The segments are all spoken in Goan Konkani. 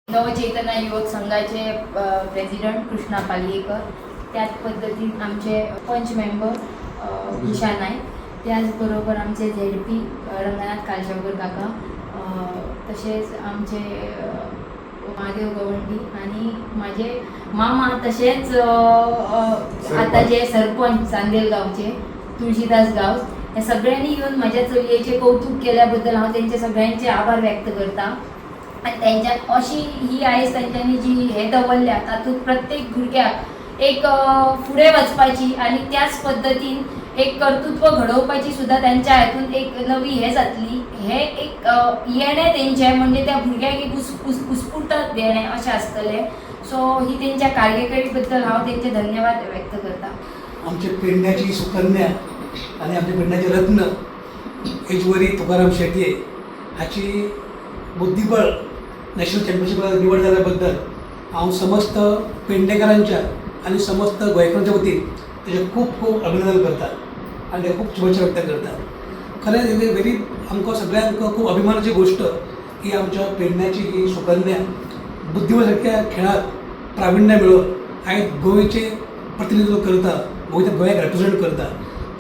नवचेतना युवक संघाचे प्रेसिडेंट कृष्णा पालयेकर, त्याच पद्दतीन आमचे पंच मेंबर उषा नायक, त्याचबरोबर आमचे झेडपी रंगनाथ कालशावकर काका, तशेंच आमचे महादेव गवंडी आणि माझे मामा, तशेंच आता जे सरपंच चांदेल गावचे तुळशीदास गांवस, ह्या सगळ्यांनी येवन म्हज्या चलयेचें कौतूक केल्या बद्दल हांव तेंचे सगळ्यांचे आभार व्यक्त करता. आनी तेंच्या अशी ही आयज तेंच्यांनी जी हे दवरल्या, तातूंत प्रत्येक भुरग्याक एक फुडें वचपाची आनी त्याच पद्दतीन एक कर्तृत्व घडोवपाची सुद्दां तेंच्या हातून एक नवी हे जातली. हे एक येणें तेंचें म्हणजे त्या भुरग्याक एक उत्स्फूर्त देणें अशें आसतलें. सो ही तेंच्या कार्यकळी बद्दल हांव तेंचे धन्यवाद व्यक्त करता. आमच्या पेडण्याची सुकन्या आणि आमच्या पेडण्याचे रत्न ऐश्वरी तुकाराम शेटये हाची बुद्धिबळ नॅशनल चॅम्पियनशिपाक निवड जाल्याबद्दल हांव समस्त पेडणेकारांच्या आनी समस्त गोंयकारांच्या वतीन तेजें खूब खूब अभिनंदन करता आनी ताका खूब शुभेच्छा व्यक्त करता. खरेंच ही व्हेरी आमकां सगळ्यांक खूब अभिमानाची गोश्ट की आमच्या पेडण्याची ही सुकन्या बुद्धिबळ सारक्या खेळात प्राविण्य मेळोवन आयज गोंयचें प्रतिनिधित्व करता, गोंयाक रिप्रेजेंट करता.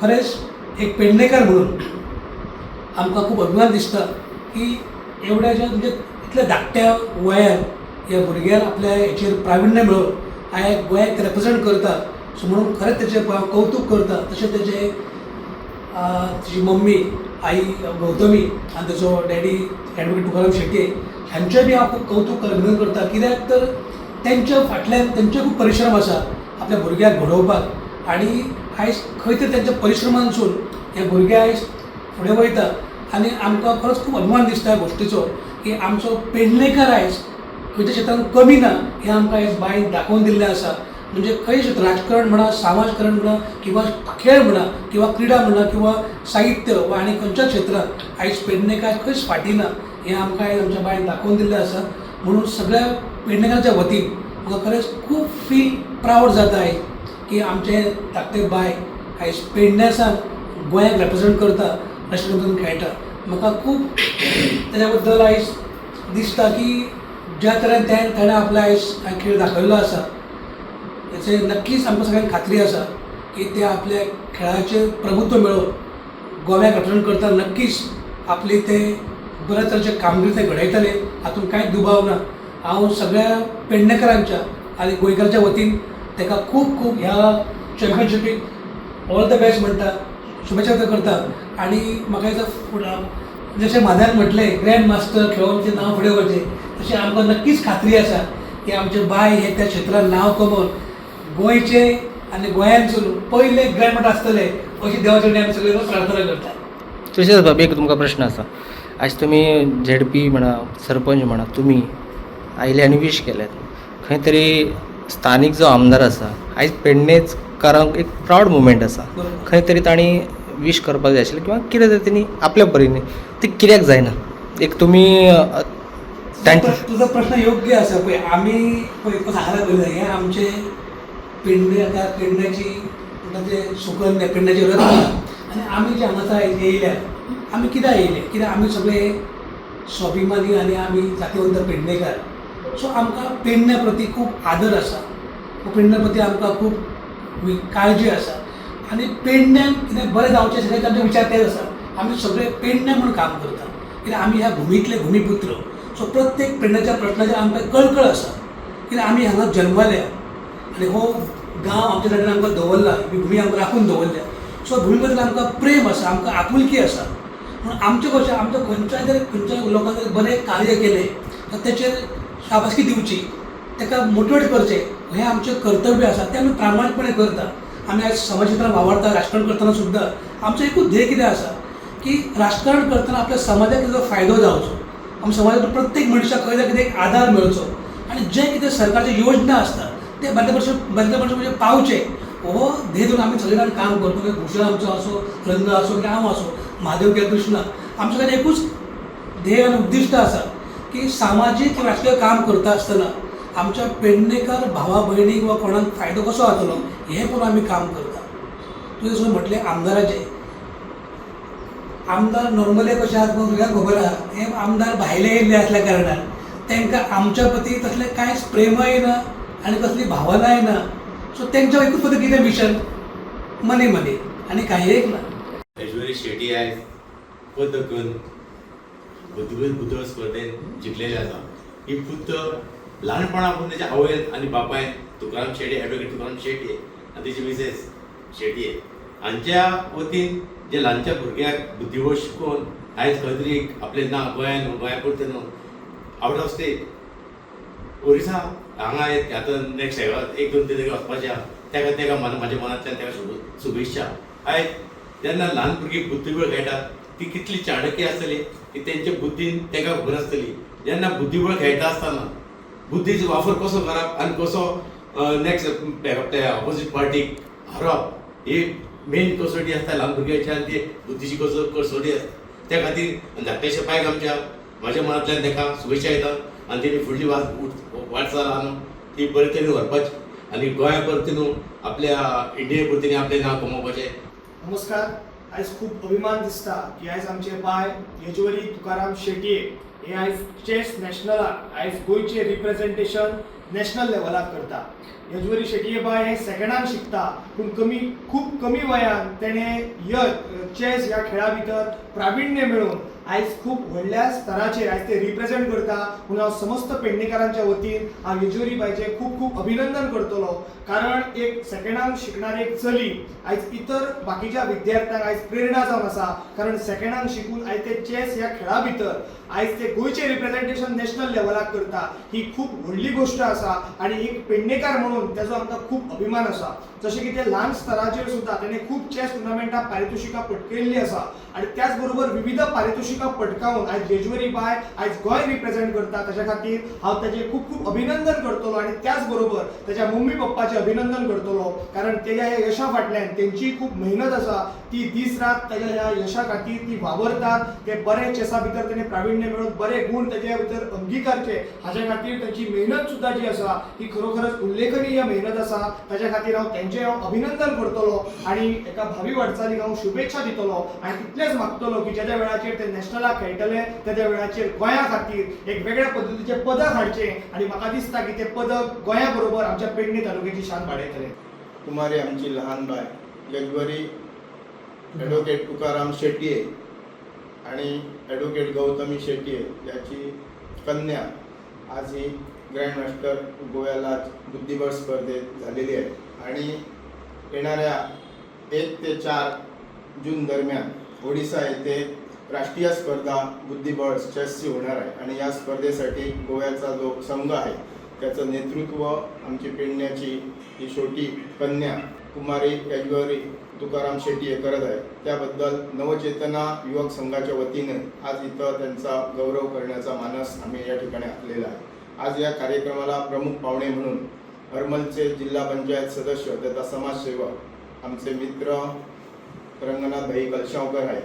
खरेंच एक पेडणेकार म्हणून आमकां खूब अभिमान दिसता की एवढ्याच्या म्हणजे इतल्या धाकट्या वयार ह्या भुरग्यान आपल्या हेचेर प्राविण्य मेळोवन आयज गोंयाक रिप्रेजेंट करता. सो म्हणून खरेंच तेचें हांव कौतूक करता. तशें तेजें तिची मम्मी आई गौतमी आनी तेचो डॅडी एडवोकेट तुकाराम शेटये हांचें बी हांव खूब कौतूक अभिनंदन करता, कित्याक तर तेंच्या फाटल्यान तेंचे खूब परिश्रम आसा आपल्या भुरग्याक घडोवपाक आनी आयज खंय तरी तेंच्या परिश्रमांसून हे भुरगे आयज फुडें वयता. आनी आमकां खरोच खूब अभिमान दिसता ह्या गोश्टीचो की आमचो पेडणेकार आयज खंयच्या क्षेत्रान कमी ना हें आमकां आयज बायन दाखोवन दिल्लें आसा. म्हणजे खंय क्षेत्र, राजकारण म्हणा, समाजकारण म्हणा, किंवा खेळ म्हणा, किंवा क्रिडा म्हणा, किंवा साहित्य वा आनी खंयच्या क्षेत्रांत आयज पेडणेकार खंयच फाटीं ना हें आमकां आयज आमच्या बायन दाखोवन दिल्लें आसा. म्हणून सगळ्या पेडणेकारांच्या वतीन म्हाका खरेंच खूब फील प्रावड जाता आयज की आमचें धाकटें बाय आयज पेडण्या सावन गोंयाक रिप्रेजेंट करता, नॅशनल खेळटा. म्हाका खूब तेच्या बद्दल आयज दिसता की ज्या तरेन तेणें आपलो आयज खेळ दाखयल्लो आसा, हेचे नक्कीच आमकां सगळ्यांक खात्री आसा की ते आपल्या खेळाचेर प्रभुत्व मेळोवन गोव्याक रिप्रेजेंट करता. नक्कीच आपली ते बऱ्या तरेचे कामगिरी ते घडयतले, हातूंत कांयच दुबाव ना. हांव सगळ्या पेडणेकारांच्या आनी गोंयकारांच्या वतीन ताका खूब खूब ह्या चॅम्पियनशिपीक ऑल the best म्हणटा, शुभेच्छा व्यक्त करता. आनी म्हाका दिसता फुडें जशें म्हाद्यान म्हटलें ग्रँड मास्टर खेळोन जें नांव फुडें वचचें, तशें आमकां नक्कीच खात्री आसा की आमचें बाय हें त्या क्षेत्रान नांव कमोवन गोंयचें आनी गोंयांतसून पयलें ग्रँड मास्टर आसतलें अशी देवा चरणी आमी सगळे प्रार्थना करता. तशेंच बाबी, एक तुमकां प्रश्न आसा. आयज तुमी झेडपी म्हणा, सरपंच म्हणा, तुमी आयले आनी वीश केलें. खंय तरी स्थानीक जो आमदार आसा, आयज पेडणेकारांक एक प्रावड मुवमेंट आसा. खंय तरी तांणी वीश करपाक जाय आशिल्लें किंवा कितें तरी तेणी आपल्या परीन तें कित्याक जायना? एक तुमी तांचे तुजो प्रश्न योग्य आसा. पळय, आमी पळय तुका सांगला पयलीं, हें आमचें पेडणे आतां पेडण्याची म्हणटा तें सुकन्या, पेडण्याची रत्न. आनी आमी जे हांगासर आयज येयल्या, आमी कित्याक येयले? कित्याक आमी सगळे स्वाभिमानी आनी आमी जातीवंत पेडणेकार. सो आमकां पेडण्या प्रती खूब आदर आसा, पेडण्या प्रती आमकां खूब काळजी आसा आनी पेडण्यान कितें बरें जावचें सगळें आमचे विचार तेच आसा. आमी सगळे पेडण्या म्हूण काम करता, कित्याक आमी ह्या भुमींतले भुमीपुत्र. सो प्रत्येक पेडण्याच्या प्रश्नाचेर आमकां कळकळ आसा, कित्याक आमी हांगा जल्मल्या आनी हो गांव आमच्या जाग्यार आमकां दवरला, ही भुमी आमकां राखून दवरल्या. सो भुमी बद्दल आमकां प्रेम आसा, आमकां आपुलकी आसा. म्हणून आमचें कशें, आमच्या खंयच्याय तरी खंयच्याय लोकांक जर बरें कार्य केलें तर तेचेर शाबासकी दिवची, ताका मोटिवेट करचें हें आमचें कर्तव्य आसा, तें आमी प्रामाणीकपणे करता. आमी आयज समाज क्षेत्रांत वावरता, राजकारण करतना सुद्दां आमचो एकूच ध्येय कितें आसा की राजकारण करतना आपल्या समाजाक तेजो फायदो जावचो, आमच्या समाजांतलो प्रत्येक मनशाक खंय ना कितें एक आदार मेळचो आनी जें कितें सरकारच्यो योजना आसता तें बादल्या मनशां म्हणजे पावचें, हो ध्येय धरून आमी सगळे जाण काम करता. भूषण आमचो आसूं, रंग आसूं, किंवा हांव आसूं, महादेव किंवा कृष्णा, आमचें खातीर एकूच ध्येय आनी उद्दिश्ट आसा की सामाजीक किंवा राजकीय काम करता आसतना आमच्या पेडणेकार भावा भयणीक वा कोणाक फायदो कसो जातलो हें पळोवन आमी काम करता. तुवें जशें म्हटलें आमदाराचें, आमदार नॉर्मली कशें आसा तुका सगळ्यांक खबर आसा, हे आमदार भायले येयल्ले आसल्या कारणान तांकां आमच्या प्रती तसलें कांयच प्रेमय ना आनी कसली भावनाय ना. सो तेंच्या एकूच फक्त कितें मिशन, मनी मनी आनी कांय एक ना. ऐश्वरी शेटी आयज पदक बुद्धिबळ बुद्ध स्पर्धेन जिखलेले आसा. ही बुद्ध ल्हानपणापासून तेच्या आवयन आनी बापायन तुकाराम शेट्ये, एडवोकेट तुकाराम शेट्ये आनी तेची मिसेस शेट्ये हांच्या वतीन जे ल्हानच्या भुरग्याक बुद्धिबळ शिकोवन आयज खंय तरी एक आपलें नांव गोंयान, गोंया पुरतें न्हू, आवट ऑफ स्टेट ओरिसा हांगा आतां नेक्स्ट हेका एक दोन तीन जाग्यार वचपाचें आहा. तेका तेका म्हाज्या मनांतल्यान तेका शुभेच्छा. आयज जेन्ना ल्हान भुरगीं बुद्धिबळ खेळटात ती कितली चाणक्य आसतली ती तेंच्या बुद्दीन तेका खबर आसतली. जेन्ना बुद्धिबळ खेळटा आसतना बुद्दीचो वापर कसो करप आनी कसो नेक्स्ट ऑपोजीट पार्टीक हारोवप ही मेन कसोटी आसता ल्हान भुरग्यांची आनी ती बुद्दीची कसोटी आसता. त्या खातीर धाकट्याच्या पायक आमच्या म्हाज्या मनांतल्यान तेका शुभेच्छा येता आनी तेणी फुडली वाटचाल आहा न्हू ती बरे तरेन व्हरपाची आनी गोंया परती न्हू आपल्या इंडिये परतीन आपलें नांव कमोवपाचें. नमस्कार. आयज खूब अभिमान दिसता की आयज आमचे बाय येजवरी तुकाराम शेटये हे आयज चेस नॅशनलाक आयज गोंयचें रिप्रेझेंटेशन नॅशनल लेवलाक करता. येजवरी शेटये बाय हे सेकंडान शिकता, पूण कमी खूब कमी वयान तेणें चेस ह्या खेळा भितर प्राविण्य मेळोवन आयज खूब व्हडल्या स्तराचेर आयज ते रिप्रेझेंट करता. म्हणून हांव समस्त पेडणेकारांच्या वतीन हांव येजवरी बायचें खूब खूब अभिनंदन करतलो, कारण एक सेकंडान शिकणारी एक चली आयज इतर बाकीच्या विद्यार्थ्यांक आयज प्रेरणा जावन आसा. कारण सेकंडान शिकून आयज ते चेस ह्या खेळा भितर आयज ते गोंयचें रिप्रेझेंटेशन नॅशनल लेवलाक करता, ही खूब व्हडली गोश्ट आसा आनी एक पेडणेकार म्हणून तेजो आमकां खूब अभिमान आसा. जशें की ते ल्हान स्तराचेर सुद्दां तेणें खूब चेस टुर्नामेंटां पारितोशिकां पटकयल्लीं आसा आनी त्याच बरोबर विविध पारितोशिकां पटकावन आयज जेजवरी बाय आयज गोंय रिप्रेझेंट करता. ताच्या खातीर हांव ताजें खूब खूब अभिनंदन करतलो आनी त्याच बरोबर ताच्या मम्मी पप्पाचें अभिनंदन करतलो, कारण तेज्या ह्या यशा फाटल्यान तेंची खूब मेहनत आसा. ती दीस रात ताज्या ह्या यशा खातीर ती वावरतात. ते बरे चेसा भितर तेणे प्राविण्य मेळोवन बरे गूण ताच्या भितर अंगिकारचे हाज्या खातीर तांची मेहनत सुद्दां जी आसा ही खरोखरच उल्लेखनीय मेहनत आसा. ताच्या खातीर हांव तेंचें हांव अभिनंदन करतलो आनी एका भावी वाटचालीक हांव शुभेच्छा दितलो आनी तितलेंच मागतलो की ज्या ज्या वेळाचेर ते नॅशनलाक खेळटले त्या त्या वेळाचेर गोंया खातीर एक वेगळ्या पद्दतीचें पदक हाडचें आनी म्हाका दिसता की तें पदक गोंया बरोबर आमच्या पेडणे तालुक्याची शान वाडयतलें. कुमारी आमची लहान बाय यजवरी ॲडव्होकेट तुकाराम शेट्ये आणि ॲडव्होकेट गौतमी शेट्ये याची कन्या आज ही ग्रँड मास्टर गोव्याला बुद्धिबळ स्पर्धेत झालेली आहे आणि येणाऱ्या 1 ते 4 जून दरम्यान ओडिसा येथे राष्ट्रीय स्पर्धा बुद्धिबळ चेसची होणार आहे आणि या स्पर्धेसाठी गोव्याचा जो संघ आहे त्याचं नेतृत्व आमची पेडण्याची ही छोटी कन्या कुमारी यजवरी तुकाराम शेट्टी हे करत आहे. त्याबद्दल नवचेतना युवक संघाच्या वतीने आज इथं त्यांचा गौरव करण्याचा मानस आम्ही या ठिकाणी आखलेला आहे. आज या कार्यक्रमाला प्रमुख पाहुणे म्हणून हरमलचे जिल्हा पंचायत सदस्य तथा समाजसेवक आमचे मित्र रंगनाथ भाई कलशावकर आहेत,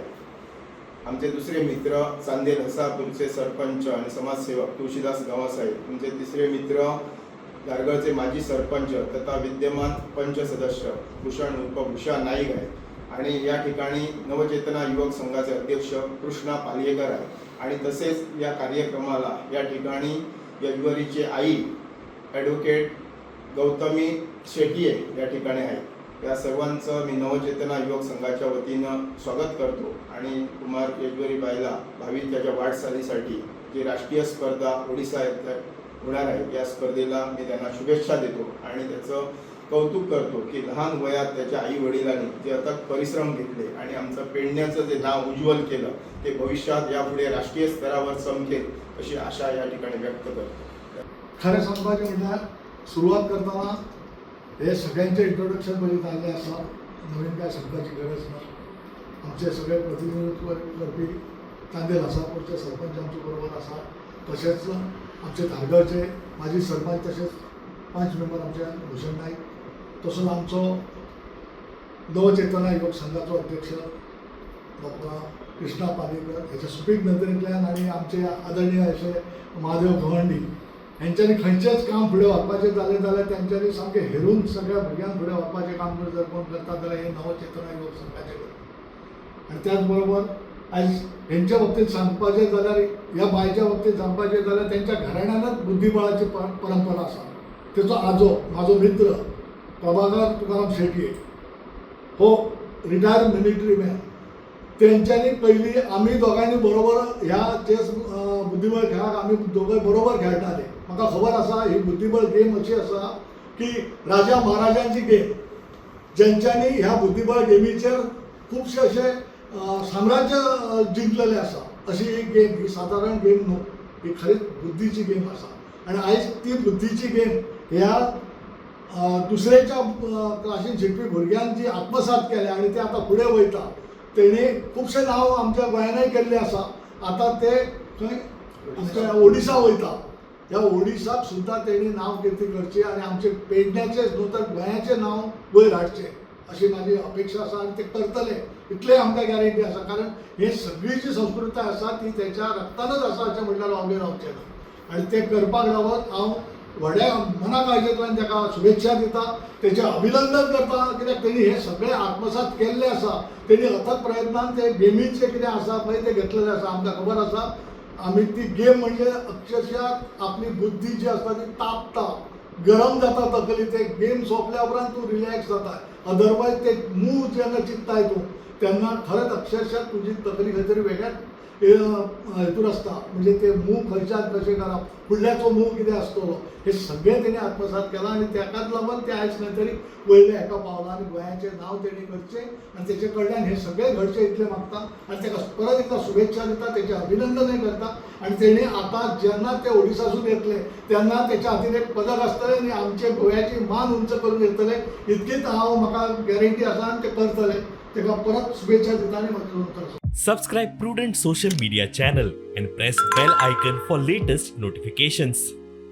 आमचे दुसरे मित्र चांदेल हसापूरचे सरपंच आणि समाजसेवक तुळशीदास गावास आहेत, आमचे तिसरे मित्र धारगळचे माजी सरपंच तथा विद्यमान पंच सदस्य भूषण उर्फ भूषा नाईक आहेत आणि या ठिकाणी नवचेतना युवक संघाचे अध्यक्ष कृष्णा पालयेकर आहेत आणि तसेच या कार्यक्रमाला या ठिकाणी यजवरीचे आई ॲडव्होकेट गौतमी शेट्ये या ठिकाणी आहेत. या सर्वांचं मी नवचेतना युवक संघाच्या वतीनं स्वागत करतो आणि कुमार यजवरी बाईला भावी त्याच्या वाटचालीसाठी जी राष्ट्रीय स्पर्धा ओडिसा येथे होणार आहे या स्पर्धेला मी त्यांना शुभेच्छा देतो आणि त्याचं कौतुक करतो की लहान वयात त्याच्या आई वडिलांनी जे अथक परिश्रम घेतले आणि आमचं पेडण्याचं जे नाव उज्ज्वल केलं ते भविष्यात यापुढे राष्ट्रीय स्तरावर चमकेल अशी आशा या ठिकाणी व्यक्त करतो. खरें सांगपाचें म्हणल्यार सुरवात करतना हे सगळ्यांचें इंट्रोडक्शन पयलीं जाल्लें आसा, नवीन काय सांगपाची गरज ना. आमचे सगळे प्रतिनिधित्व करपी चांदेल हसापूरचे सरपंच आमचे बरोबर आसा, तशेंच आमचे धारगळचे माजी सरपंच तशेंच पंच मेंबर आमचे भूषण नायक, तसोच आमचो नवचेतना युवक संघाचो अध्यक्ष डॉक्टर कृष्णा पालयेकर हेच्या सुपीक नदरेंतल्यान आनी आमचे आदरणीय अशे महादेव गवंडी हेंच्यांनी खंयचेंच काम फुडें व्हरपाचें जालें जाल्यार तेंच्यांनी सामकें हेरून सगळ्या भुरग्यांक फुडें व्हरपाचें काम जर कोण करता जाल्यार हें नवचेतना युवक संघाचें करता. आनी त्याच बरोबर आयज हेंच्या बाबतींत सांगपाचें जाल्यार, ह्या बायच्या बाबतींत सांगपाचें जाल्यार, तेंच्या घराण्यानच बुद्धिबळाची परंपरा आसा. तेचो आजो, म्हाजो मित्र प्रभाकर तुकाराम शेटये हो रिटायर्ड मिलिटरी मॅन, तेंच्यांनी पयलीं आमी दोगांयनी बरोबर ह्या चेस बुद्धिबळ खेळाक आमी दोगांय बरोबर खेळटाले. म्हाका खबर आसा, ही बुद्धिबळ गेम अशी आसा की राजा महाराजांची गेम, जेंच्यांनी ह्या बुद्धिबळ गेमीचेर खुबशे अशे साम्राज्य जिंकलेलें आसा. अशी ही गेम, ही सादारण गेम न्हू, ही खरीच बुद्धीची गेम आसा. आनी आयज ती बुद्धीची गेम ह्या दुसरेच्या क्लासीन शिकपी भुरग्यान जी आत्मसात केल्या आनी ते आतां फुडें वयता, तेणी खुबशें नांव आमच्या गोंयानय केल्लें आसा. आतां ते खंय आमच्या ओडिसा वयता, ह्या ओडिसाक सुद्दां तेणी नांव किर्ती करची आनी आमचे पेडण्याचेच न्हू तर गोंयाचें नांव वयर हाडचें अशी म्हाजी अपेक्षा आसा. आनी ते करतले इतलें आमकां गॅरंटी आसा, कारण हे सगळी जी संस्कृताय आसा ती तेच्या रक्तानच आसा अशें म्हणल्यार वावगें रावचें ना. आनी तें करपाक लागून हांव व्हड्या मना काळजांतल्यान ताका शुभेच्छा दिता, तेचें अभिनंदन करता, कित्याक तेणी हें सगळें आत्मसात केल्लें आसा. तेणी अथक प्रयत्नान ते गेमीचें कितें आसा पळय तें घेतलेलें आसा. आमकां खबर आसा, आमी ती गेम म्हणजे अक्षरशा आपली बुद्धी जी आसता ती तापता, गरम जाता तकली. ते गेम सोंपल्या उपरांत तूं रिलॅक्स जाता, अदरवायज ते मूव जेन्ना चिंत्ताय तूं तेन्ना खरेंच अक्षरशा तुजी तकली खंय तरी वेगळ्याच हेतूर आसता. म्हणजे ते मूव खंयच्यान कशें करप, फुडल्याचो मूव कितें आसतलो, हे सगळें तेणी आत्मसात केलां आनी तेकाच लागून ते आयज खंय तरी वयल्या एका पावलां आनी गोंयाचें नांव तेणी करचें आनी तेचे कडल्यान हें सगळें घडचें इतलें मागता. आनी तेका परत एकदां शुभेच्छा दिता, तेचें अभिनंदनय करता. आनी तेणी आतां जेन्ना ते ओडिसासून येतले तेन्ना तेच्या हातीन एक पदक आसतलें आनी आमचे गोंयाची मान उंच करून येतले, इतकीच हांव म्हाका गॅरंटी आसा आनी ते करतले. तेका परत शुभेच्छा दिता आनी म्हाका उत्तर. Subscribe Prudent Social Media channel and press bell icon for latest notifications.